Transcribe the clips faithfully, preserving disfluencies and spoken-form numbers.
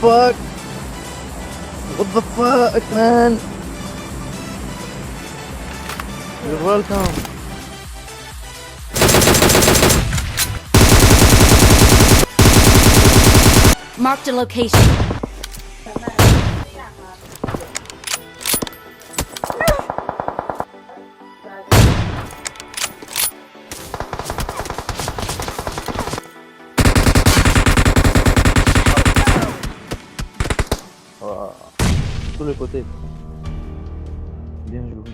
Fuck. What the fuck, man? You're welcome. Marked a location. Ah, tous les côtés. Bien joué.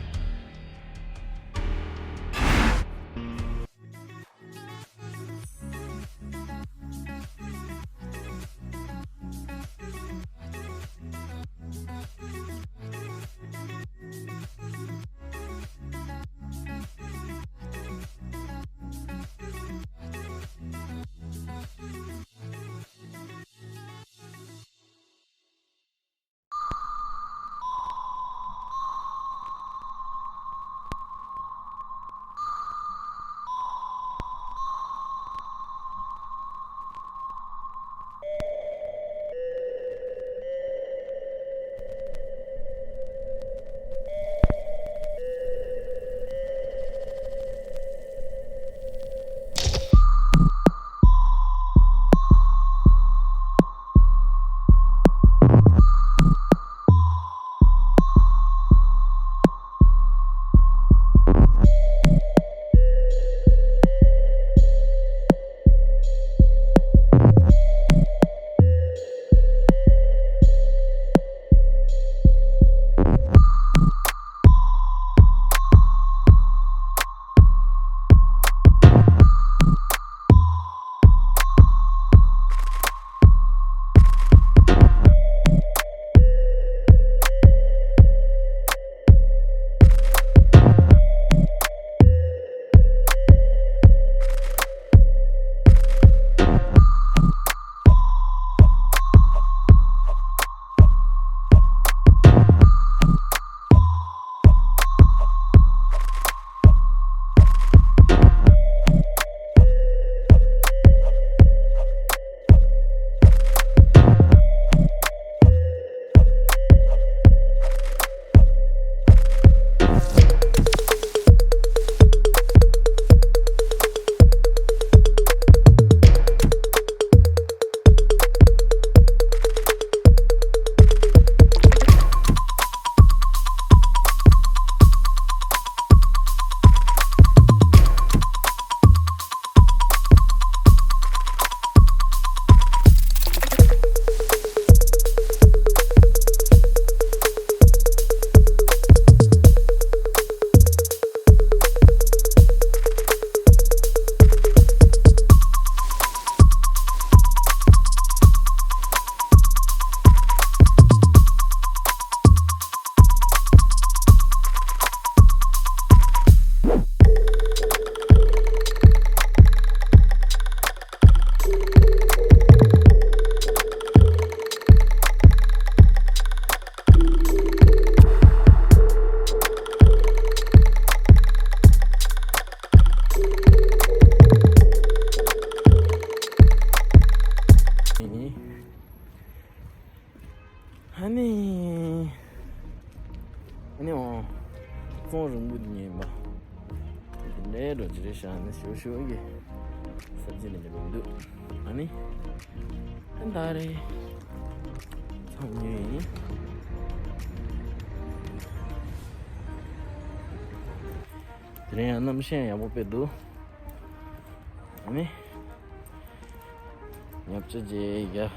ཨ་ནི་འོ། ཙོང་རིང་པོ་འདི་ཉན་པ། འདི་འདྲའི་འགྲོ་རྒྱུ་རེད་ཤག་ནི་ཞོ་ཞོ་གི་ས་ཚིགས་ནས་འགྲོ་མི་འདུག་ཨ་ནི། ཨ་ད་རེད། ཚང་ཉོས་ཡིན། དེ་རིང་ཡང་གནམ་གཤིས་ཡག་པོ་དཔེ་འདུག་ཨ་ནི། ཉོ་ཆ་རྗེས་ཡ།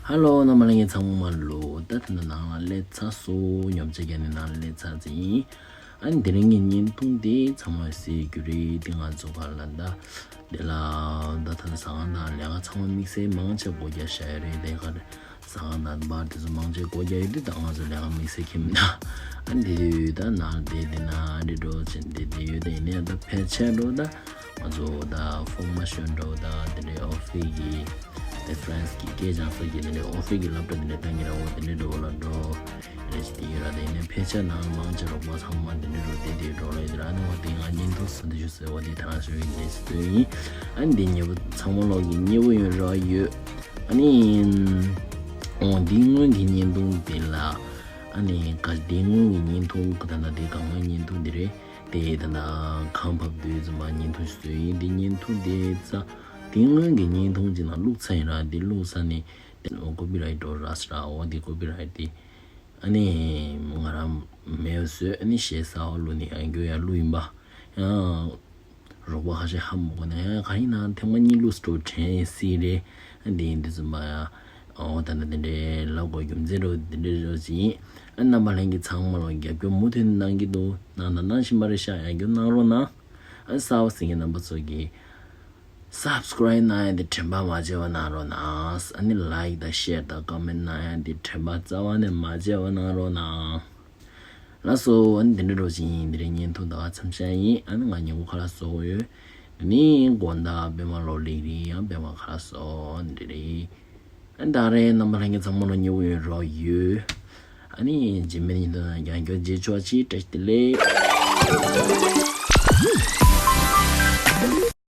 ཧ་ལོ། རྣམ་པ་ལྷན་རྒྱས་ཚང་མ་ལོ། ད་ད་ནང་ལ་སླེབས་ཚར་སོང་། ཉོ་ཆ་རྒྱག་ནས་ནང་ལ་སླེབས་ཚར་ཟིན། ཨ་ནི་དེ་རིང་གི་བརྙན་ཐུང་དེ་ཚང་མས་གཟིགས་རྒྱུ་རེད། དེ་ང་ཚོ་ག་ལ་ད་དེ་ལ་ད་ད་ཟ་ཁང་ནང་ལས་ཀ་ཚང་མ་དམིགས་བསལ་མང་ཆེ་སྒོ་རྒྱག་བཞག་ཡོད་རེད། དེ་ག་རེད། ཟ་ཁང་དང་བར་དེ་ཚོ་མང་ཆེ་སྒོ་རྒྱག་ཡོད་དུས། ད་ང་ཚོ་ལས་ཀ་དམིགས་བསལ་ཁྱིམ་ན་ཨ་འདི་དུས་ད་ནང་དེ་དེ་ན་འདི་འགྲོ་ཆེན་དེ་དེ་ཡོད་དེ་ཡིན་ནའི་ད་ཕལ་ཆེར་འགྲོ་ད་ང་ཚོ་ད་ཧྥོར་མ་ཤོན་འགྲོ་ད་དེ་འདྲའི་ཨོ་ཧྥི་གི་དེ་ཧྥ་རན་སི་གི་སྐད་སྦྱང་ས་གི་དེ་འདྲའི་ཨོ་ཧྥི་གི་སློབ་གྲྭ་དེ་འདྲའི་ད་ངེད་རང་འོ་དེ་འདྲའི་འགྲོ་ལ་འགྲོ། རེ་ཞིག་དེ་ཡོད་ར། དེ་ནས་ཕལ་ཆེར་ནང་མང་ཆེ་རོགས་པ་ཚང་མ་དེ་འདྲའི་རོ་དེ་དེ་འགྲོ་ལ་ཡོད་ར། ཨ་ནི་འོ་དེ་ང་བརྙན་ཐུང་བཟོ་འདི་ཞུ་ཟེར་འོ་དེ་ད་རང་ཞུ་ཡིན་དེ་ཞུ་དོན་ཡིན། ཨ་ནི་དེ་ཉེ་བོ་ཚང་མ་ལོག་གི་ཉེ་བོ་ཡོད་ར་ཡོད། ཨ་ནི། འོ་འདི་སྔོན་གྱི་བརྙན་ཐུང་དེ་ལ། ཨ་ནི་ག་འདི་སྔོན་གྱི་བརྙན་ཐུང་ག་ད་ན་དེ་གང་བའི་བརྙན་ཐུང་དེ་རེད། དེ་ད་ན་གང་བབས་དུས་ཙམ་པ་བརྙན་ཐུང་ཞུ་དོན་ཡིན། དེ་བརྙན་ཐུང་དེ་ཙ་དེ་སྔོན་གྱི་བརྙན་ཐུང་ཅིག་ནང་བླུགས་ཚར་ཡིན་ར། དེ་བླུགས་ས་ནི་དེ་ཀོ་པི་རའེ་ཊི་འགྲོ་ར་ས་ར། འོ་དེ་ཀོ་པི་རའེ་ཊི་དེ། ཨ་ནི་ང་རང་མེད་བཟོས། ཨ་ནི་གཞས་གསར་པ་བླུགས་ནས་ཡང་བསྐྱར་ཡར་བླུགས་ཡིན་པ། ཡང་རོགས་པ་ཁ་ཤས་ཧ་མ་གོ་ནས་ཡང་ག་ཡིན་ན་ཐེངས་མ་གཉིས་བླུགས་སུ་དྲན་སྲིད་རེད། ཨ་འདི་ཡིན་དུས་ཙམ་པ་ཡང་འོ་ད་ནི་དེ་འདྲའི་ལབ་དགོས་རྒྱུ་མཚན་རོ་དེ་འདྲའི་རོ་ཅིག་ཡིན། ཨ་རྣམ་པ་ལྷན་རྒྱས་ཚང་མ་ལ་རྒྱབ་སྐྱོར་མུ་མཐུད་གནང་གི་འདུག་གནང་དང་གནང་བཞིན་པ་རེད་ཤག་ཡང་བསྐྱར་གནང་རོགས་གནང་། ཨ་གསར་པ་གཟིགས་མཁན་རྣམ་པ་ཚོ་གིས་སབ་སི་ཀ་རའིབ་གནང་ཡ་དེ་དྲན་པ་མ་བརྗེད་པ་གནང་རོགས་གནང་། ཨ་ནི་ལའིག་དང་ཤེར་དང་ཀོ་མེན་ཊི་གནང་ཡ་དེ་དྲན་པ་རྩ་བ་ནས་མ་བརྗེད་པ་གནང་རོགས་གནང་། ལགས་སོ། ཨ་ནི་དེ་འདྲ་འགྲོ་བཞིན་དེ་རིང་བརྙན་ཐུང་ད་ག་མཚམས་བཞག་ཡིན། ཨ་ནི་ང་ཉིན་གུང་ཁ་ལག་བཟོ་དགོས་ཡོད། དེ་ནི་དགོང་དག་པད་མ་ལོ་ལེགས་རིང་ཡང་པད་མ་ཁ་ལག་བཟོ་འདི་རེད། ཨ་ནི་ད་རེས་རྣམ་པ་ལྷན་རྒྱས་ཚང་མ་ལ་ཉེ་བོ་ཡོད་རོགས་ཡོད། ཨ་ནི་རྗེས་མའི་བརྙན་ཐུང་ནང་ཡང་བསྐྱར་མཇལ་ཆོག་ཅིག་བཀྲ་ཤིས་བདེ་ལེགས།